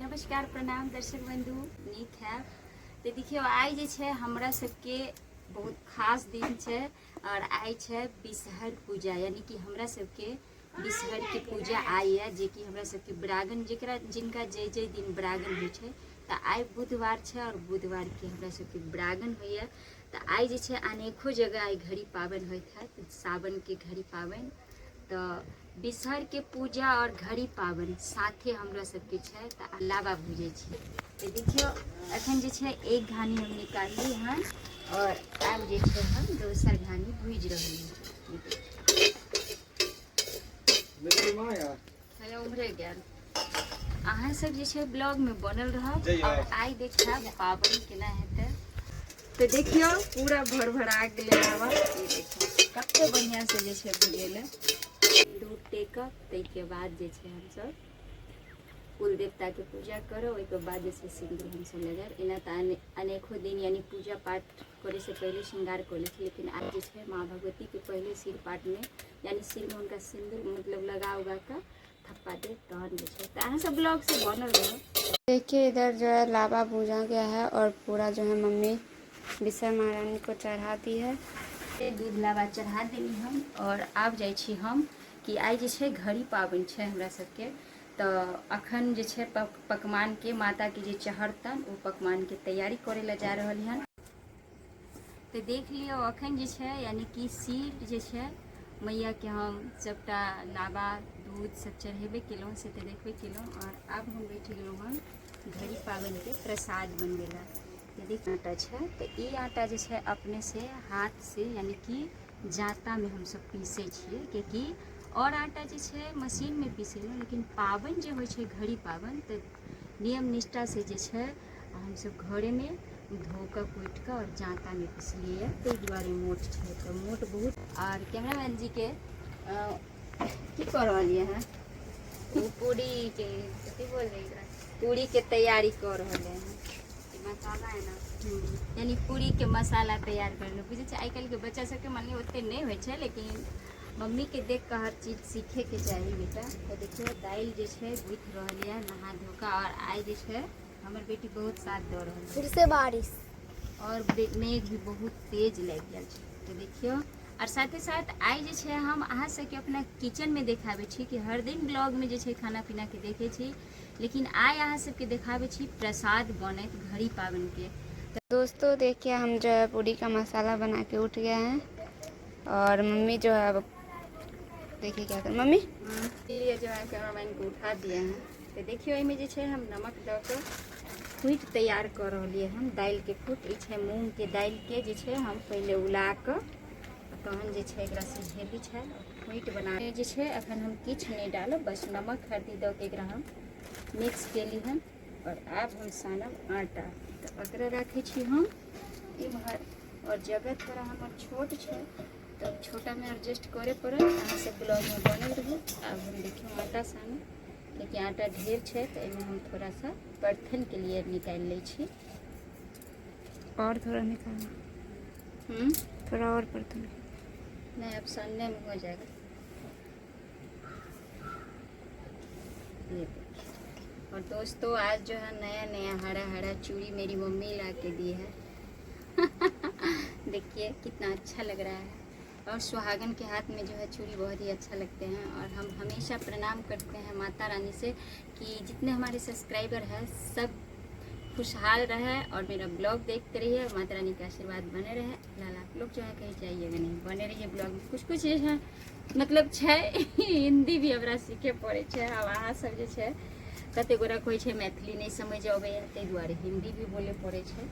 नमस्कार प्रणाम दर्शक बंधु, नीक है। तऽ देखियौ आइ जे छै हमरा सबके बहुत खास दिन छै और आइ छै बिसहर पूजा, यानी कि हमरा सबके बिसहर के पूजा आइ यऽ, जे कि हमरा सबके ब्रागन जकरा जिनका जे जे दिन ब्रागन होइ छै, तऽ आइ बुधवार छै और बुधवार के हमरा सबके ब्रागन होइए। तऽ आइ जे छै अनेको जगह आइ घड़ी पाबनि होइत हैत, सावन के घड़ी पाबनि। तऽ बिसहर के पूजा और घड़ी पाबनि साथे हमरा सबके छै। तऽ लाबा भुजै छी। तऽ देखियौ अखन जे छै एक घानी हम निकालली हन और आब जे छै हम दोसर घानी भुजि रहली। उम्हरे गेल। अहाँ सब जे छै ब्लॉग में बनल रहब और आइ देखायब पाबनि केना हेतै। तऽ देखियौ पूरा भर भरा गेलै लाबा, ई देखियौ कते बढ़िआँ से जे छै भुजेलै। दूध टेकब, ताहिके बाद जे छै हमसब कुल देवताके पूजा करब, ओहिके बाद जे छै सिन्दूर हमसब लगायब। एना तऽ अनेको दिन यानी पूजा पाठ करैसँ पहिले श्रृंगार कऽ लै छी, लेकिन आइ जे छै माँ भगवतीके पहिले सिर पाठमे यानी सिरमे हुनका सिन्दूर मतलब लगा उगा कऽ थप्पा देब, तहन जे छै। तऽ अहाँ सब ब्लॉग से बनल रहब। देखिए इधर जो है लावा भूजा गया है और पूरा जो है मम्मी बिसहर महारानी को चढ़ा दी है। दूध लावा चढ़ा देली हम और आब जाइ छी हम कि आइ जे छै घड़ी पाबनि छै हमरा सबके। तऽ अखन जे छै पकवानके माताके जे चढ़तनि ओ पकवानके तैयारी करै लए जा रहल हन। तऽ देख लियौ अखन जे छै यानी कि सीर जे छै मैयाके हम सबटा लाबा दूध सब चढ़ेबे केलहुँ, से तऽ देखबे केलहुँ। और आब हम बैठ गेलहुँ हन घड़ी पाबनिके प्रसाद बनबै लए। तऽ देख आटा छै, तऽ ई आटा जे छै अपने से हाथ से यानी कि जाँतामे हमसब पीसै छियै, कियाकि आओर आटा जे छै मशीनमे पीसेलहुँ, लेकिन पाबनि जे होइ छै घड़ी पाबनि तऽ नियम निष्ठासँ जे छै हमसब घरेमे धो कऽ कुटि कऽ आओर जाँतामे पिसलियै, ताहि दुआरे मोट छै। तऽ मोट बहुत। आओर कैमरामैन जीके की कऽ रहलियै हँ? ओ पूरीके कथी बोलबै एकरा? पूरीके तैयारी कऽ रहलै हँ। मसाला है ना। यानी पूरीके मसाला तैयार करलहुँ। बुझै छियै आइ काल्हिके बच्चा सबके मानि ओतेक नहि होइ छै, लेकिन मम्मीके देख कऽ हर चीज सीखैके चाही बेटा। तऽ देखियौ दालि जे छै गुथि रहल यऽ नहा धो कऽ, आओर आइ जे छै हमर बेटी बहुत साथ दऽ रहल छै। फिर से बारिश और मेघ भी बहुत तेज लागि गेल छै। तऽ देखियौ आओर साथे साथ आइ जे छै हम अहाँ सबके अपना किचनमे देखाबै छी कि हर दिन ब्लॉगमे जे छै खाना पीनाके देखै छी, लेकिन आइ अहाँ सबके देखाबै छी प्रसाद बनैत घड़ी पाबनिके। दोस्तों देखिए हम जो है पूरी का मसाला बना के उठ गए हैं और मम्मी जो है अब देखिए क्या कर मम्मी लिए जो है कैमरामैन को उठा दिए हैं। तऽ देखियौ एहिमे जे छै हम नमक दऽ कऽ फूटि तैयार कऽ रहलियै हन दालिके फूट। ई छै मूँगके दालिके जे छै हम पहिले उला कऽ तहन जे छै एकरा सिझेली छै फूटि बना जे छै अखन हम किछु नहि डालब, बस नमक हल्दी दऽ के एकरा हम मिक्स केली हन। और आब हम सानब आटा। तऽ एकरा राखै छी हम इम्हर और जगह थोड़ा हमर छोट छै तब छोटामे एडजस्ट करे पड़त। अहाँ सब ब्लॉगमे बनल रहू। आब हम देखियौ आटा सानब, कियाकि आटा ढेर छै तऽ एहिमे हम थोड़ा सा बर्तनके लिए निकालि लै छी। और थोड़ा निकालना, थोड़ा और बर्तन। नहीं, अब सानने में हो जाएगा। ये देखिए। और दोस्तों आज जो है नया नया हरा हरा चूड़ी मेरी मम्मी ला के दी है। देखिए कितना अच्छा लग रहा है। और सुहागन के हाथ में जो है चूड़ी बहुत ही अच्छा लगते हैं। और हम हमेशा प्रणाम करते हैं माता रानी से कि जितने हमारे सब्सक्राइबर हैं सब खुशहाल रहे और मेरा ब्लॉग देखते रहिए, माता रानी का आशीर्वाद बने रहे। फिलहाल आप लोग जो है कहीं जाइएगा नहीं, बने रहिए ब्लॉग में। कुछ कुछ जे है मतलब छै हिंदी भी हमरा सीखे पड़ै छै। आब अहाँ सब जे छै कते गोरा कहै छै मैथिली नहि समझ अबैए, ताहि दुआरे हिंदी भी बोले पड़ै छै।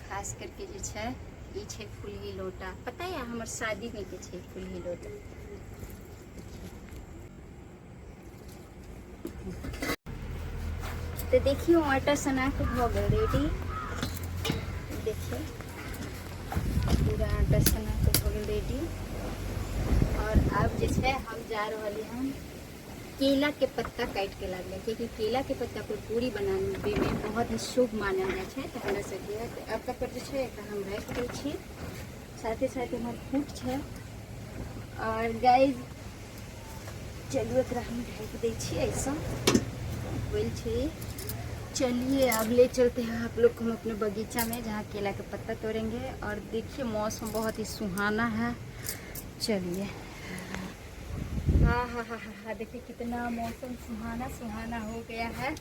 खास करके जे छै ई छै फुलही लोटा। पता है हमर शादीमे के छै फुलही लोटा। तऽ देखियौ आटा सना कऽ भऽ गेल रेडी। देखियौ पूरा आटा सना कऽ भऽ गेल रेडी। और आब जे छै हम जा रहली हन केला के पत्ता काटि के लाबले, कियाकि केला के पत्ता पर पूरी बनाबे में बहुत ही शुभ मानल जाइ छै। तऽ हमरा सबके आब तक जे छै एकरा हम राखि दै छी। साथे साथ हमर फूट छै। और गाइज चलू एकरा हम ढकि दै छी, ऐसा बोल छै। चलिए अब ले चलते हैं आप लोग को हम अपने बगीचा में, जहाँ केला के पत्ता तोड़ेंगे। और देखिए मौसम बहुत ही सुहाना है। चलिए, हाँ हाँ हाँ हाँ हाँ, देखिए कितना मौसम सुहाना सुहाना हो गया है,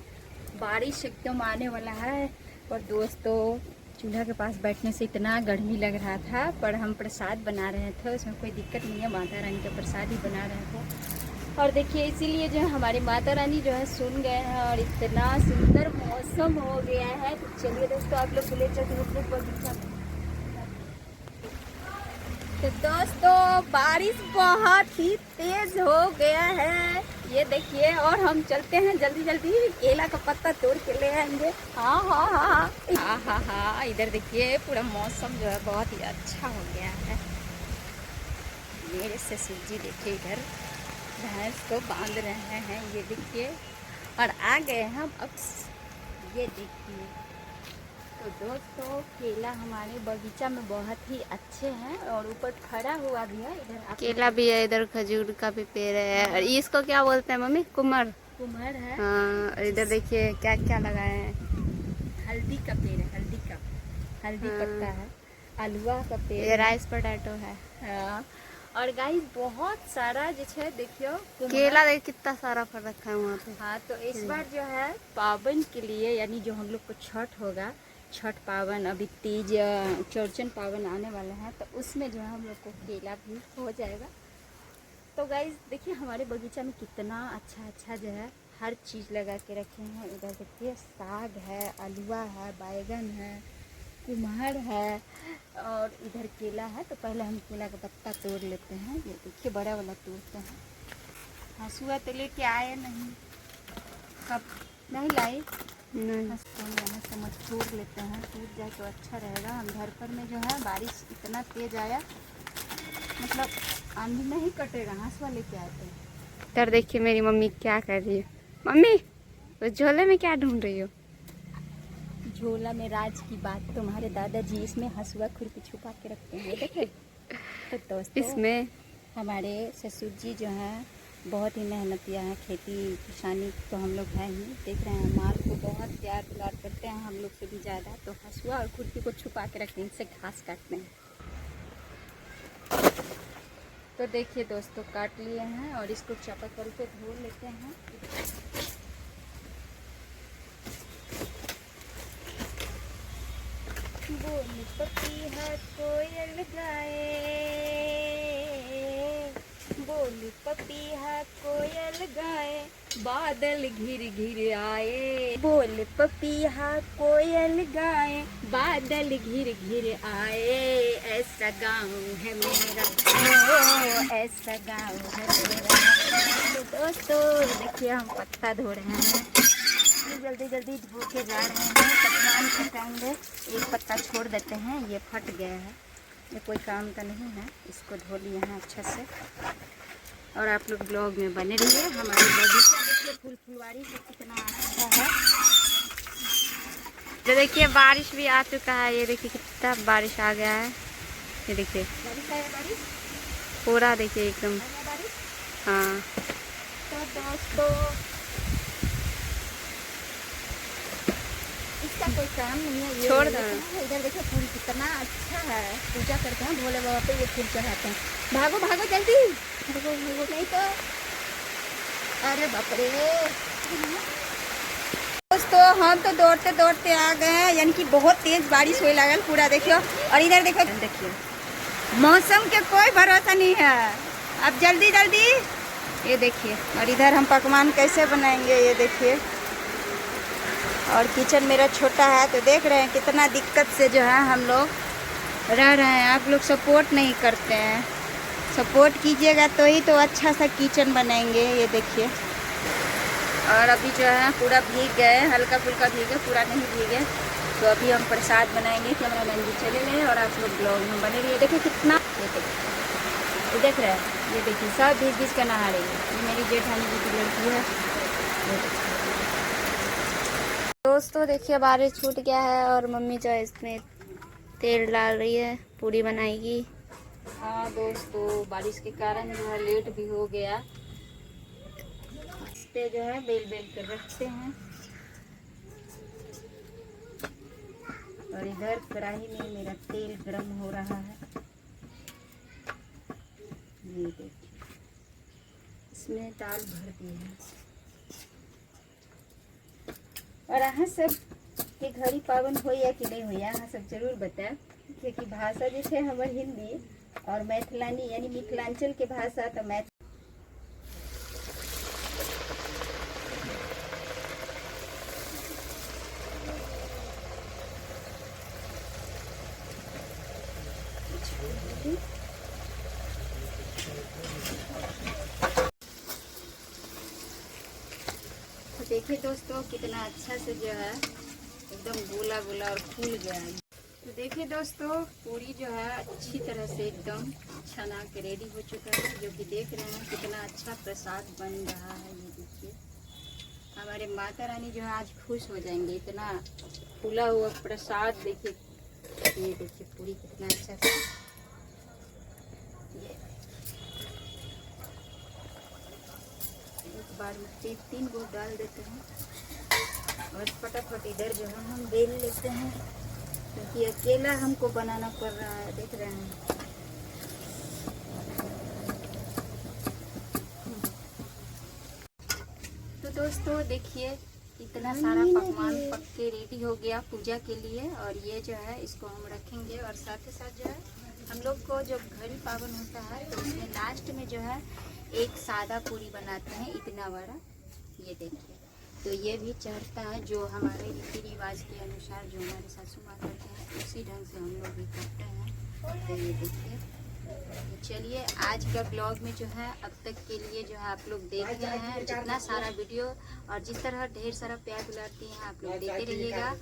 बारिश एकदम आने वाला है। और दोस्तों चूल्हा के पास बैठने से इतना गर्मी लग रहा था, पर हम प्रसाद बना रहे थे, उसमें कोई दिक्कत नहीं है, माता रानी का प्रसाद ही बना रहे थे। और देखिए इसीलिए जो है हमारी माता रानी जो है सुन गए हैं और इतना सुंदर मौसम हो गया है। तो चलिए दोस्तों आप लोग को ले चलते हैं अपने बगीचा में। तो दोस्तों बारिश बहुत ही तेज हो गया है, ये देखिए। और हम चलते हैं जल्दी जल्दी, केला का पत्ता तोड़ के ले आएंगे। हाँ हाँ हाँ हाँ हाँ हाँ, इधर देखिए पूरा मौसम जो है बहुत ही अच्छा हो गया है। मेरे ससुर जी देखिए इधर भैंस को बांध रहे हैं, ये देखिए। और आ गए हम अब, ये देखिए। तो दोस्तों केला हमारे बगीचा में बहुत ही अच्छे हैं और ऊपर फरा हुआ भी है। इधर आप केला भी है, इधर खजूर का भी पेड़ है। और इसको क्या बोलते हैं मम्मी? कुमर। कुम्हर है। हाँ, और इधर देखिए क्या क्या लगाए हैं। हल्दी का पेड़ है, हल्दी का, हल्दी हाँ। पत्ता है, आलुआ का पेड़ ये है। राइस पोटैटो है। हाँ। और गाइस बहुत सारा जो है देखियो कुम्हर। केला देखिए कितना सारा फल रखा है वहाँ पे। हाँ, तो इस बार जो है पावन के लिए, यानी जो हम लोग को छठ होगा, छठ पावन, अभी तीज चौरचन पावन आने वाला है, तो उसमें जो है हम लोग को केला भी हो जाएगा। तो गाइस देखिए हमारे बगीचा में कितना अच्छा अच्छा जो है हर चीज़ लगा के रखे हैं। इधर देखिए साग है, आलुआ है, बैगन है, कुम्हर है और इधर केला है। तो पहले हम केला का पत्ता तोड़ लेते हैं। ये देखिए बड़ा वाला तोड़ते हैं। हंसुआ तो लेके आए नहीं, कब नहीं लाई। नहीं। हंसुआ यहाँ से मत तोड़ लेते हैं, टूट जाए तो अच्छा रहेगा। हम घर पर में जो है बारिश इतना तेज आया, मतलब आंधी नहीं कटेगा, हंसुआ लेके आते हैं। इधर देखिए मेरी मम्मी क्या कर रही है। मम्मी उस झोले में क्या ढूंढ रही हो? झोला में राज की बात, तुम्हारे दादाजी इसमें हंसुआ खुरपी छुपा के रखते हैं, देखे। तो दोस्तों इसमें हमारे ससुर जी जो हैं बहुत ही मेहनतिया हैं, खेती किसानी तो हम लोग हैं ही, देख रहे हैं माल को बहुत प्यार दुलार करते हैं हम लोग से भी ज़्यादा। तो हंसुआ और खुरपी को छुपा के रखते हैं, इनसे घास काटते हैं। तो देखिए दोस्तों काट लिए हैं और इसको चापाकल पे धो लेते हैं। बोल पपीहा कोयल गाए, बोल पपीहा कोयल गाए, बादल घिर घिर आए। बोल पपीहा कोयल गाए, बादल घिर घिर आए। ऐसा गाँव है मेरा, ओ ऐसा गाँव है मेरा। तो दोस्तों देखिए हम पत्ता धो रहे हैं, जल्दी जल्दी धो के जा रहे हैं, पकवान पकाएंगे। एक पत्ता छोड़ देते हैं, ये फट गया है, ये कोई काम का नहीं है, इसको धो लिए हैं अच्छा से। और आप लोग ब्लॉग में बने रहिए। हमारे बगीचा देखिए फूल फुलवारी से कितना अच्छा है। तो देखिए बारिश भी आ चुका है, ये देखिए कितना बारिश आ गया है। ये देखिए बारिश आया, बारिश पूरा देखिए एकदम, बारिश। हाँ। तो दोस्तों इसका कोई काम नहीं है, ये छोड़ दो। इधर देखो फूल कितना अच्छा है, पूजा करते हैं भोले बाबा पे, ये फूल चढ़ाते हैं। भागो भागो जल्दी, भागो भागो, नहीं तो अरे बाप रे। दोस्तों हम तो दौड़ते दौड़ते आ गए हैं, यानी कि बहुत तेज बारिश होने लगल पूरा देखियो। और इधर देखो, देखिए मौसम के कोई भरोसा नहीं है। अब जल्दी जल्दी ये देखिए। और इधर हम पकवान कैसे बनाएंगे ये देखिए। और किचन मेरा छोटा है, तो देख रहे हैं कितना दिक्कत से जो है हम लोग रह रहे हैं। आप लोग सपोर्ट नहीं करते हैं, सपोर्ट कीजिएगा तो ही तो अच्छा सा किचन बनाएंगे। ये देखिए। और अभी जो है पूरा भीग गए, हल्का फुल्का भीगे, पूरा नहीं भीगे। तो अभी हम प्रसाद बनाएंगे, कैमरा मैन जी चले गए और आप लोग ब्लॉग में बने रहिए। देखिए कितना, ये देखिए, ये देख रहे हैं, ये देखिए सब भीग भीग कर नहा रही है। ये मेरी जेठानी जी की लड़की है। ये देखिए दोस्तों देखिए बारिश छूट गया है और मम्मी जो है इसमें तेल डाल रही है, पूरी बनाएगी। हाँ दोस्तों बारिश के कारण जो है लेट भी हो गया। पे जो है बेल बेल कर रखते हैं। और इधर कढ़ाई में मेरा तेल गरम हो रहा है, ये देखिए इसमें दाल भर दी है। और अहाँ सब के घड़ी पावन हो या कि नहीं हो, अहाँ सब जरूर बताएब, क्योंकि भाषा जे छै हमर हिंदी और मैथिलानी यानी मिथिलांचल के भाषा तो मैथ। तो देखिए दोस्तों कितना अच्छा से जो है एकदम गोला गोला और फूल गया है। तो देखिए दोस्तों पूरी जो है अच्छी तरह से एकदम छना के रेडी हो चुका है, जो कि देख रहे हैं कितना अच्छा प्रसाद बन रहा है। ये देखिए हमारे माता रानी जो है आज खुश हो जाएंगे, इतना फूला हुआ प्रसाद। देखिए ये देखिए पूरी कितना अच्छा से, ये एक बार में 3 गो डाल देते हैं और फटाफट इधर जो है हम बेल लेते हैं, क्योंकि अकेला हमको बनाना पड़ रहा है, देख रहे हैं। तो दोस्तों देखिए इतना सारा पकवान पक के रेडी हो गया पूजा के लिए। और ये जो है इसको हम रखेंगे। और साथ ही साथ जो है हम लोग को जब घड़ी पावन होता है तो उसमें लास्ट में जो है एक सादा पूरी बनाते हैं, इतना बड़ा, ये देखिए। तो ये भी चढ़ता है, जो हमारे रीति रिवाज के अनुसार जो हमारे सासू माँ करते हैं उसी ढंग से हम लोग भी करते हैं। तो ये देखिए, तो चलिए आज का ब्लॉग में जो है अब तक के लिए जो है आप लोग देख रहे हैं जितना सारा वीडियो और जिस तरह ढेर सारा प्यार दुलारती हैं आप लोग देते रहिएगा।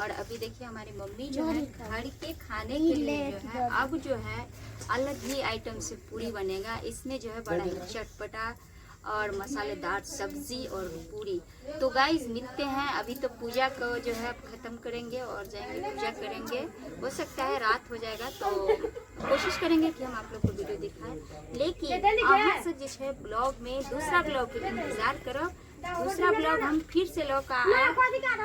और अभी देखिए हमारी मम्मी जो है घर के खाने के लिए जो है अब जो है अलग ही आइटम से पूरी बनेगा। इसमें जो है बड़ा ही चटपटा और मसालेदार सब्जी और पूरी। तो गाइज मिलते हैं, अभी तो पूजा को जो है ख़त्म करेंगे और जाएंगे पूजा करेंगे। हो सकता है रात हो जाएगा, तो कोशिश करेंगे कि हम आप लोग को वीडियो दिखाएं। लेकिन अहाँ से जे छै ब्लॉग में दूसरा ब्लॉग के इंतजार करो, दूसरा ब्लॉग हम फिर से लऽ कऽ आयब।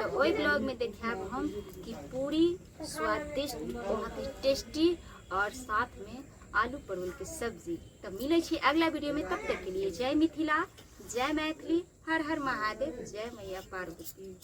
तो वही ब्लॉग में देखायब हम कि पूरी स्वादिष्ट बहुत ही टेस्टी और साथ में आलू परवल के सब्जी। तो मिले छी अगला वीडियो में, तब तक के लिए जय मिथिला, जय मैथिली, हर हर महादेव, जय मैया पार्वती।